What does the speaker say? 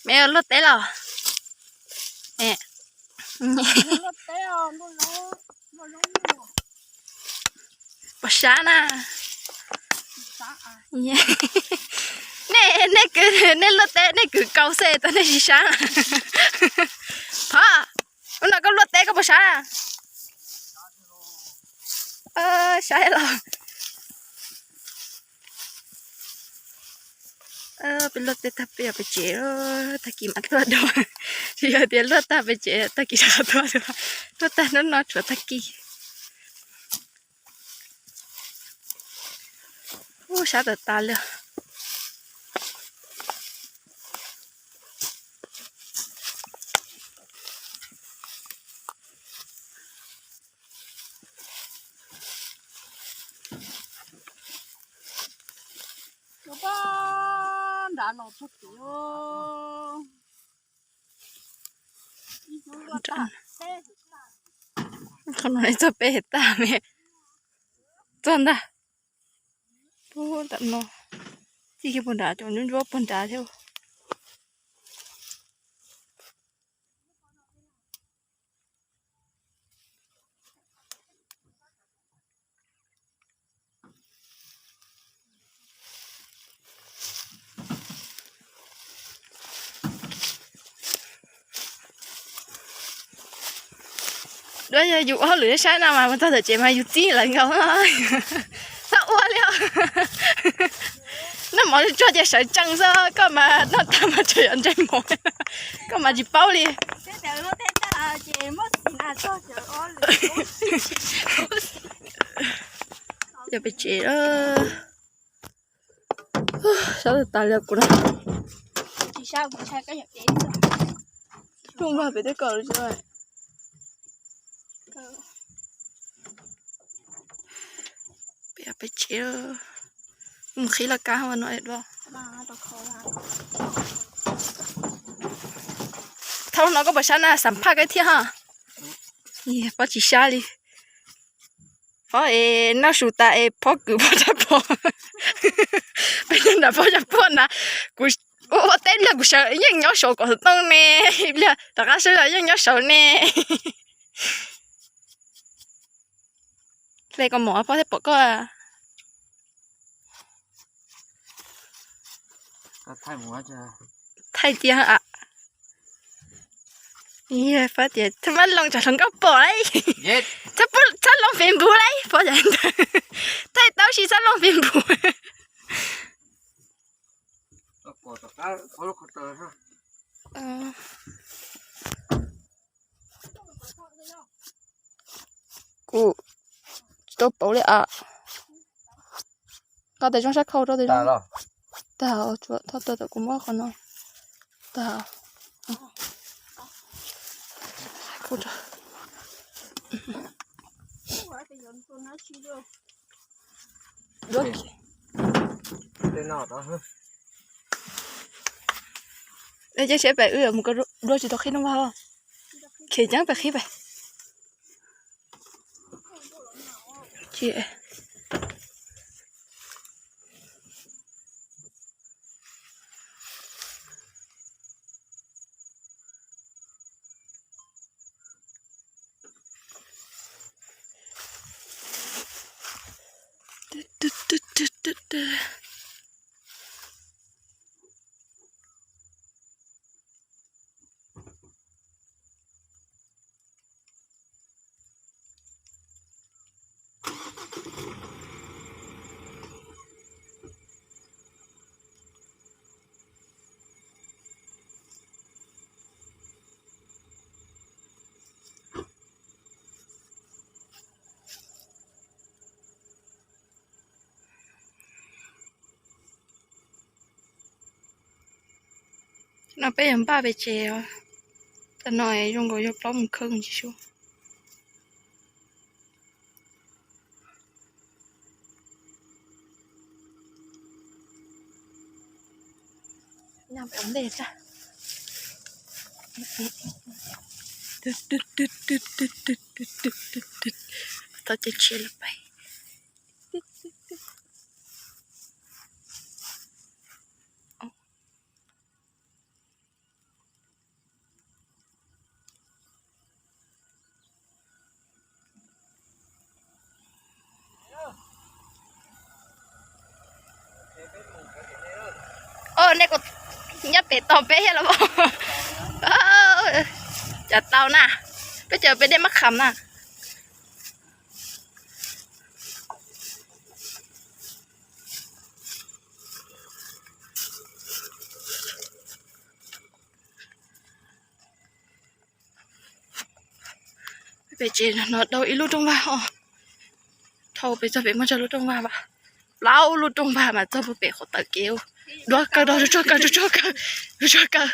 Me luaj teb los? Pom sab na. Nej, nej kwv, nej luaj teb nej kwv kau xwb tau nej tsis sab. Phov, ub no koj luaj teb koj puas sab? Sab los. Peb luaj teb tag peb yuav pem tsev, tag kis mam tuaj dua. Tsis yog tias luaj tag pem tsev tag kis rov qab tuaj dua. Luaj tag hnub no tshuav tag kis. Ub, sab tas tas li. Nrad los txog tid. Qhov no txog peb hais tag me. Txog ntag. Puag nram no. Txij kiag puag nrad, cov ntsuab ntsuab puag nrad thiab. Duab yog yus ua hauj lwm saib no mas mus txog tom tsev mas yus txib lawv nkaus. Txhob ua li os. Noj mov tsuag ces sawv tsees xwb, koj mas noj tag mas tseem yuav ntsej mov, koj mas tsis paub li. Yog pem tsev. Sab tas tas li kuv no. Rooj vag pem tej kom. Peb pem tsev, mus qhib laj kab no dua. Thaum no koj puas sab na, xam phaj koj thiab ho. Phob tsis sab li. Phob es noj su tas es phob kwv phob rab phom. Peb nram phob rab phom na, kuv ua teb lig kuv sawv yeej nyob saud kom xov tooj ne, lig rov qab sawv los yeej nyob saud ne. Hle koj mov phob thiaj pom koj. Thaij tiag. Phob tias txhob mab loo tsam hluas nkauj pom lauj. Txhob loo Facebook lauj, phob tias thaij tau si txhob loo Facebook. Kuv tsis tau pauv li as. Nqa tes zoo sab khau rau tes zoo. Tag, thaum tag kuv muab qhov no. Tag. Ces seb pem wb mus ko dua tsis tau qhib no mas. Khiav ceev pem qhib pem. No peb yog npaj pem tsev os. Tam no zoo nkaus yog plaub mus khawb tsis sub. Tau ces tsis lawm pais. Nyob pem tau peb thiab los. Cas tau na, peb caw peb dej mab kham na. Pem tsev no dau ib lub rooj vag os. Dhau pem txog pem muaj tsawg lub rooj vag as, plaub lub rooj vag mas txog puag pem qhov tawm kev. Duav kaw, duav tsuag kaw, tsuag kaw, tsuag kaw.